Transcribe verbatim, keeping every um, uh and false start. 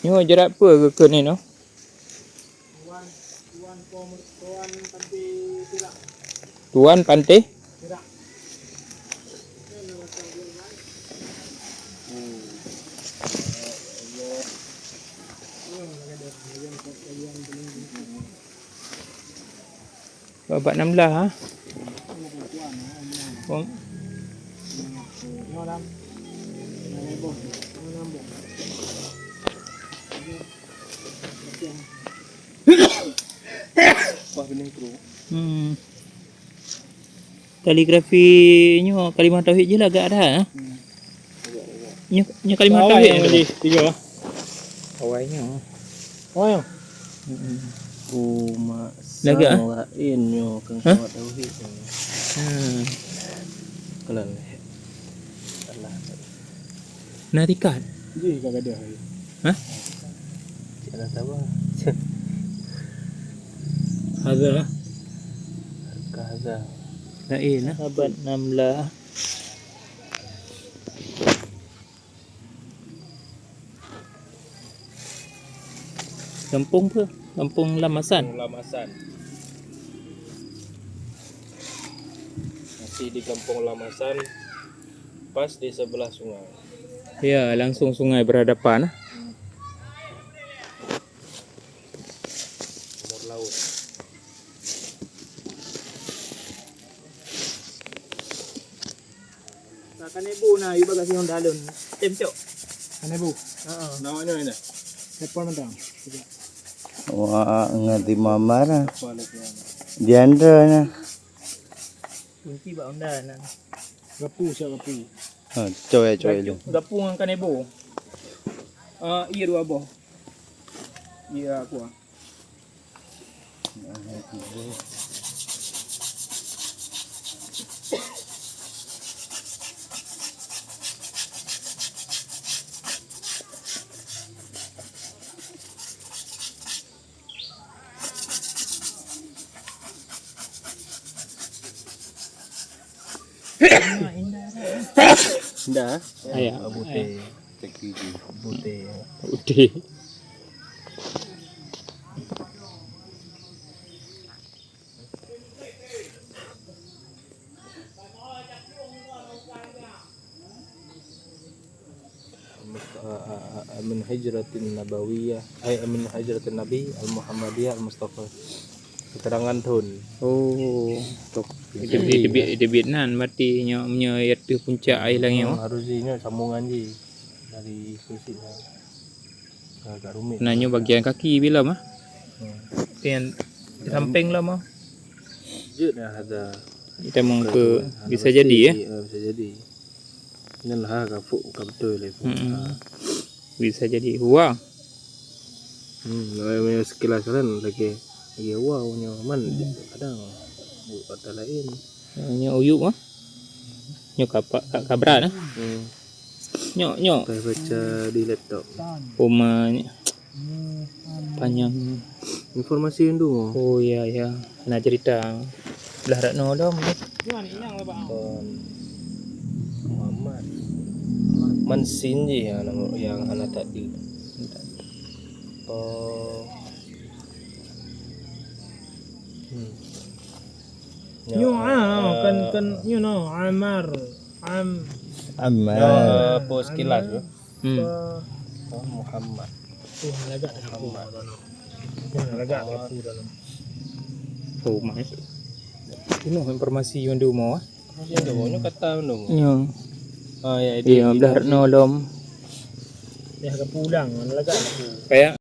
Nyoe jarak peue geukheun nyoe? Tuan Panté? Babak enam belas, ha? Wong. Hmm. Kaligrafi nyoe, kalimah tauhid je lagak dah, ha? Hmm. Nyoe, nyoe kalimah tauhid nyoe. Awai nyoe. Oh, ya. Mm-mm. Umat Lagak, ah? Sang laén nyoe keu kalimah tauhid nyoe. Hmm. Kalau Allah. Nah, tikat. Jih ka gadoh. Hah? Cik, ada sabar. Hadza. Ka hadza. Laén, ah. Abad enam belas. Gampông peue? Gampông Lamasan. Gampông Lamasan. Masih di Gampông Lamasan, pas di sebelah sungai. Ya, langsung sungai berhadapan. Timur laut. Ka, kanebo na, yue bak gasien honda lôn. Tem cok. Kanebo. Heeh. Nama nyoe na? Telepon mantong. Wah, ngerti mamar. Apa lagi? Diandra na. Kunci bak honda na. Gapu siap gapu. Ha, coy, coy. Gapu, gapu ngon kanebo. Ah, iya dua boh. Iya, aku ah. Dah. Ayah. Putih. Putih. Putih. Min hijratin nabawiyah, ay, min hijratin nabi al-Muhammadiyah al-Mustafa. Keterangan thôn. Oh, tok. Jadi, itu, itu, itu nan berarti nyoe, nyoe iaitu puncak air langit. Hmm, harus ji nyoe sambungan ji dari Kusit lah. Agak rumit. Nah, nyoe bagian kaki bilom ah. Hmm. Yang samping lom ah. Jeuet dah ada. Kita mungkin bisa jadi ya. Bisa jadi. Nyan lah ka fuk ka beutôi lé fuk. Mm-mm. Ha. Bisa jadi. Wah. Hmm, sekilas kan lagi, lagi wow nyoe man kadang buat kata lain. Nyoe uyuek ah. Nyoe kapa-, ka-, kabra nah. Hmm. Nyoe, nyoe. Saya baca di laptop. Uma ni. Panjang. Informasi yang dulu. Oh, ya, ya. Hana cerita. Belah rat nyoe lom. Kon Muhammad. Man sin ji yang nama, yang hana tadi. Oh. Hmm. Nyoe, ah, kan, kan, you know, Amar. Am-, Ammar. Nyoe, eh, post kilas tu. Hmm. Oh, Muhammad. Oh, lagak dah. Muhammad. Oh, lagak dah. Oh, mai. Penuh informasi yang di rumah, ah. Yang di rumah, nyoe kata mana? Nyoe. Ah, ya, itu. Iya, belah rat nyoe lom. Ya, ka pulang, lagak dah. Kayak